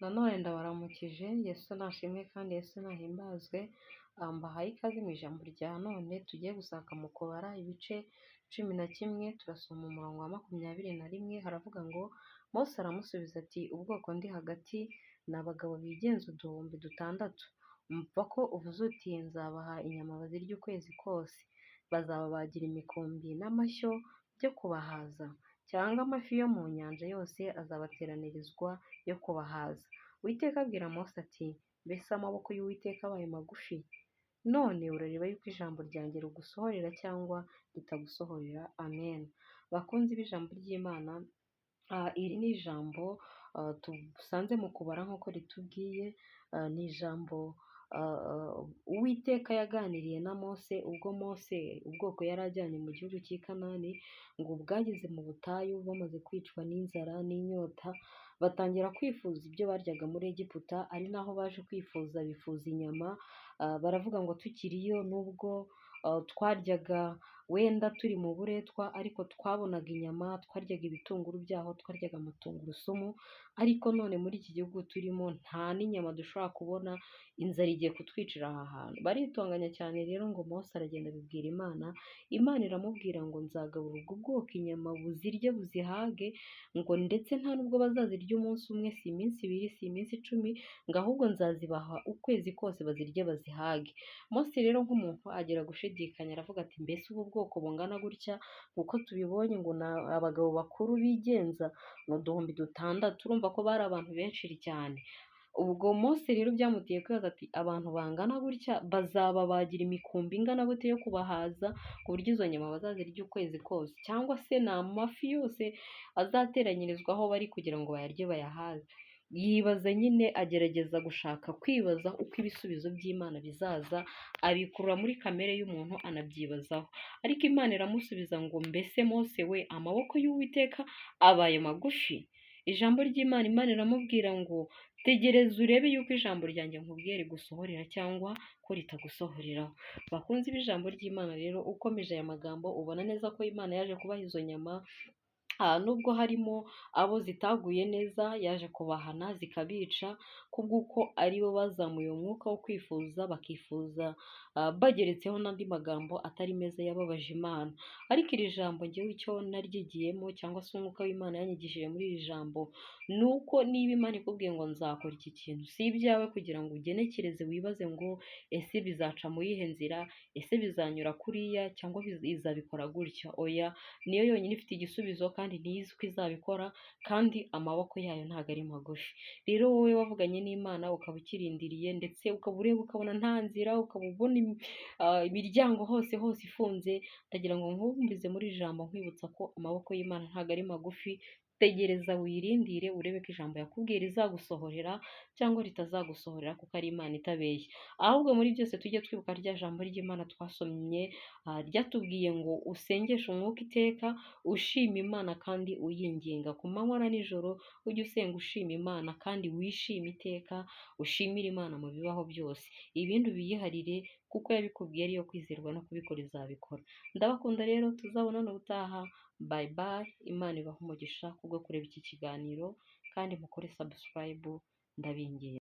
Nanone ndabaramukije, Yesu nashimwe kandi Yesu nahimbazwe, mbahaye ikaze mu ijambo rya none tugiye gusanga mu Kubara ibice 11, turasoma umurongo wa 21, haravuga ngo Mose aramusubiza ati ubwoko ndi hagati ni abagabo bigenza 6000, umva ko uvuze uti nzabaha inyama bazirya ukwezi kose, bazababagira imikumbi n'amashyo byo kubahaza, cyangwa amafi yo mu nyanja yose azabateranirizwa yo kubahaza. Uwiteka abwira Mose ati mbese amaboko y'Uwiteka abaye magufi? None urareba yuko ijambo ryanjye rigusohorera cyangwa ritagusohorera. Amen. Bakunzi b'ijambo ry'Imana, iri ni ijambo dusanze mu Kubara nk'uko ritubwiye, ni ijambo Uwiteka yaganiriye na Mose ubwo Mose ubwoko yari ajyanye mu gihugu cy'i Kanani, ngo bwageze mu butayu bamaze kwicwa n'inzara n'inyota, batangira kwifuza ibyo baryaga muri Egiputa, ari naho baje kwifuza bifuza inyama, baravuga ngo tukiriyo nubwo twaryaga wenda turi mu buretwa, ariko twabonaga inyama, twaryaga ibitunguru byaho, twaryaga amatungurusumu, ariko none muri iki gihugu turimo nta n'inyama dushobora kubona, inzara igiye kutwicira aha hantu. Baritonganya cyane rero ngo Mose aragenda abibwira Imana, Imana iramubwira ngo nzagabura ubwo bwoko inyama buzirye buzihage, ngo ndetse nta nubwo bazazirya umunsi umwe, si iminsi ibiri, si iminsi 10, ngo ahubwo nzazibaha ukwezi kose bazirye bazihage. Mose rero nk'umuntu agera gushidikanya aravuga ati mbese ubu bwoko bungana gutya, uko tubibonye ngo ni abagabo bakuru bigenza ni 6000, urumva ko bari abantu benshi cyane. Ubwo Mose rero byamuteye kwibaza ati abantu bangana gutya bazababagira imikumbi ingana gute yo kubahaza, ku buryo izo nyama bazazirya ukwezi kose, cyangwa se ni amafi yose azateranyirizwa aho bari kugira ngo bayarye bayahaze. Yibaza nyine, agerageza gushaka kwibaza uko ibisubizo by'Imana bizaza, abikurura muri kamere y'umuntu anabyibazaho. Ariko Imana iramusubiza ngo mbese Mose we, amaboko y'Uwiteka abaye magufi? Ijambo ry'Imana, Imana iramubwira ngo tegereza urebe yuko ijambo ryanjye nkubwiye rigusohorera cyangwa ko ritagusohoreraho. Bakunzi b'ijambo ry'Imana rero, ukomeje aya magambo ubona neza ko Imana yaje kubaha izo nyama, nubwo harimo abo zitaguye neza yaje kubahana zikabica, kubw'uko aribo bazamuye umwuka wo kwifuza, bakifuza bageretseho n'andi magambo atari meza yababaje Imana. Ariko iri jambo ngewe icyo naryigiyemo cyangwa se umwuka w'Imana yanyigishije muri iri jambo, ni uko niba Imana ikubwiye ngo nzakora iki kintu, si ibyawe kugira ngo ugenekereze wibaze ngo ese bizaca mu yihe nzira, ese bizanyura kuriya cyangwa izabikora gutya. Oya, niyo yonyine ifite igisubizo kandi ntiyizi uko izabikora, kandi amaboko yayo ntabwo ari magufi. Rero wowe wavuganye n'Imana ukaba ukirindiriye, ndetse ukaba ureba ukabona nta nzira, ukaba ubona imiryango hose hose ifunze, ndagira ngo nkumvize muri iri jambo nkwibutsa ko amaboko y'Imana ntabwo ari magufi. Tegereza wirindire urebe ko ijambo yakubwiye rizagusohorera cyangwa ritazagusohorera, kuko ari Imana itabeshya. Ahubwo muri byose tujye twibuka rya jambo ry'Imana twasomye, ryatubwiye ngo usengeshe umwuka iteka, ushima Imana kandi uyinginga ku manywa na nijoro, ujye usenga ushima Imana kandi wishime iteka, ushimire Imana mu bibaho byose, ibindi ubiyiharire kuko yabikubwiye ariyo kwizerwa no kubikora izabikora. Ndabakunda rero, tuzabonane ubutaha. Bye bye. Imana ibahe umugisha kubwo kureba iki kiganiro, kandi mukore subscribe, ndabinginze.